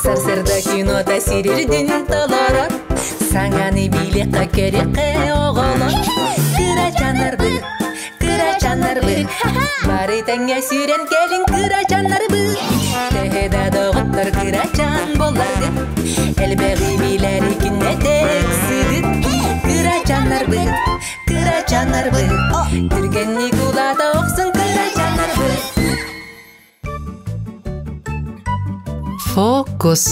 Сарсыарда кинота сирирдин толорор. Саҥаны билиэххэ көрүөххэ оҕолор. Кырачааннарбыт, кырачааннарбыт, бары тэҥҥэ сүүрэн кэлиҥ кырачааннарбыт. Төһө да доҕоттор кырачаан буолларгыт, элбэҕи билэри күннэтэ ыксыгыт. Кырачааннарбыт, кырачааннарбыт, түргэнник улаата охсун кырачааннарбыт. Фокус.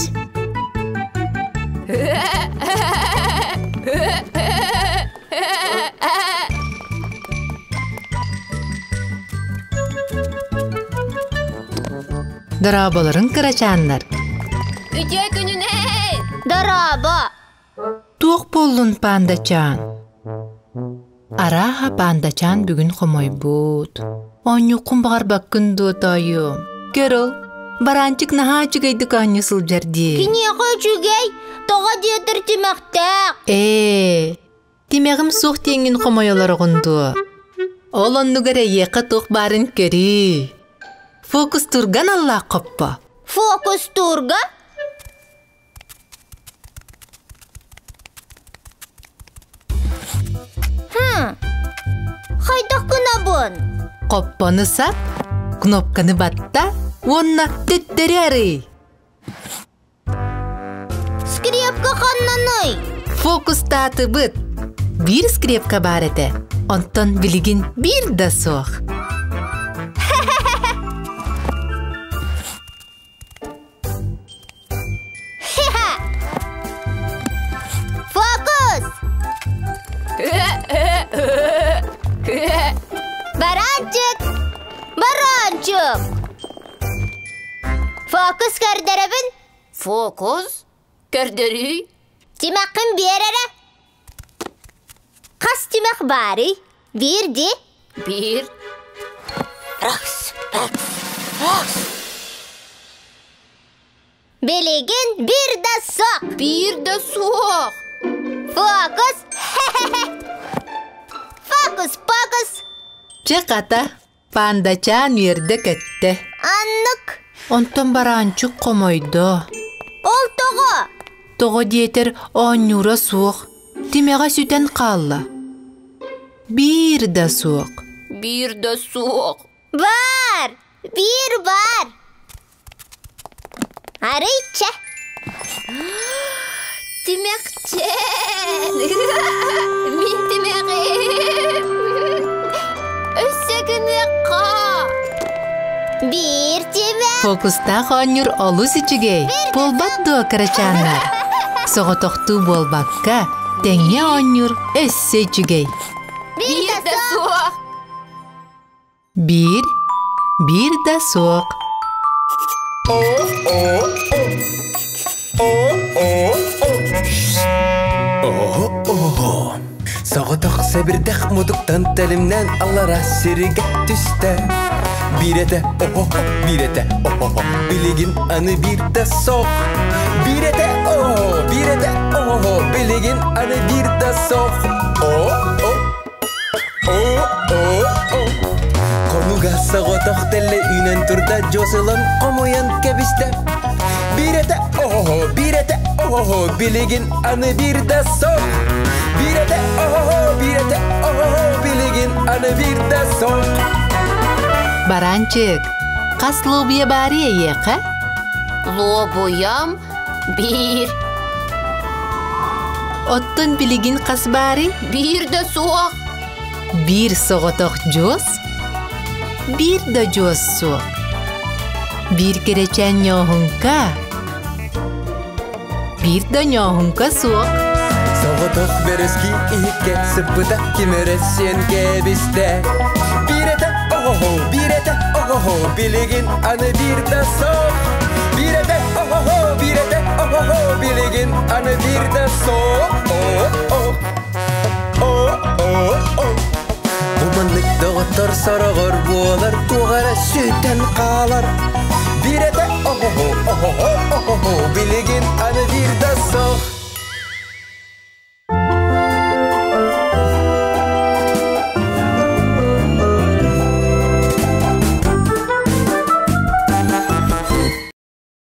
Дорооболорун кырачааннар. Үтүө күнүнэн! Дорообо! Туох буоллун пандачаан? Арааһа пандачаан бүгүн хомойбут. Оонньуоххун баҕарбаккын дуо, тоойуом? Көр ол, бараанчык наһаа үчүгэйдик оонньуу сылдьар дии. Киниэхэ үчүгэй, тоҕо диэтэр тимэхтээх. Ээ, тимэҕим суох диэҥҥин хомойолороҕун дуо? Ол оннугар эйиэхэ туох баарын көрүүй. Фокустуурган аллаах хоппо. Фокустуурга? Хм, хайдах гынабын? Хоппону сап, кнопканы батта уонна төттөрү арый. Скрепка ханнаный? Фокустаатыбыт. Биир скрепка баар этэ. Онтон билигин биир да суох. Фокус! Баранчик! Баранчик! Фокус көрдөрөбүн. Фокус? Көрдөрүй? Тимэххин биэр эрэ. Хас тимэх баарый? Биир дии. Биир. Ракс, ракс, ракс. Билигин биир да суох. Биир да суох. Фокус. Фокус-покус. Чэ хата, пандачаан үөрдэ-көттө. Аннык. Онтон бараанчык хомойдо. Ол тоҕо? Тоҕо диэтэр оонньуура суох, тимэҕэ сүтэн хаалла. Биир да суох. Биир да суох. Бар! Биир бар! Арыйча! Тимэхчээн! Мин тимэҕим! Өссө гыныахха! Биир тимэх! Фокустаах оонньуур олус үчүгэй. Буолбат дуо, кырачааннар? Соҕотохтуу буолбакка, тэҥҥэ оонньуур өссө үчүгэй. Биир да суох! Биир, биир да суох. О-о-о! Соҕотох сэбирдэх мутуктан тэлимнээн аллара сиргэ түстэ. Биир этэ о-о, биир этэ о-о, билигин аны биир да суох. Биир этэ о, биир этэ о, билигин аны биир да суох. О-о, О-о-о! Хонуга соҕотох тэллэй үүнэн турда, дьуос ылан хомуйан кэбистэ. Биир этэ оһоһо, биир этэ оһоһо, билигин аны биир да суох. Биир этэ оһоһо, биир этэ оһоһо, билигин аны биир да суох. Баранчык, хас лобуйа баары эйиэхэ? Лобуйам биир. Оттон билигин хас баарый? Биир да суох. Биир соҕотох дьуос, биир да дьуос суох. Биир кэрэчээн ньооһуҥка, биир да ньооһуҥка суох. Соҕотох бэрэски иһиккэ сыппыта ким эрэ сиэн кэбистэ. Биир этэ оһоһо, биир этэ оһоһо, билигин аны биир да суох. Биир этэ оһоһо, биир этэ оһоһо, билигин аны биир да суох. О-о-о. Бу маннык доҕоттор сороҕор буолар, туох эрэ сүтэн хаалар. Биир этэ оһоһо, оһоһо, оһоһо, билигин аны биир да суох.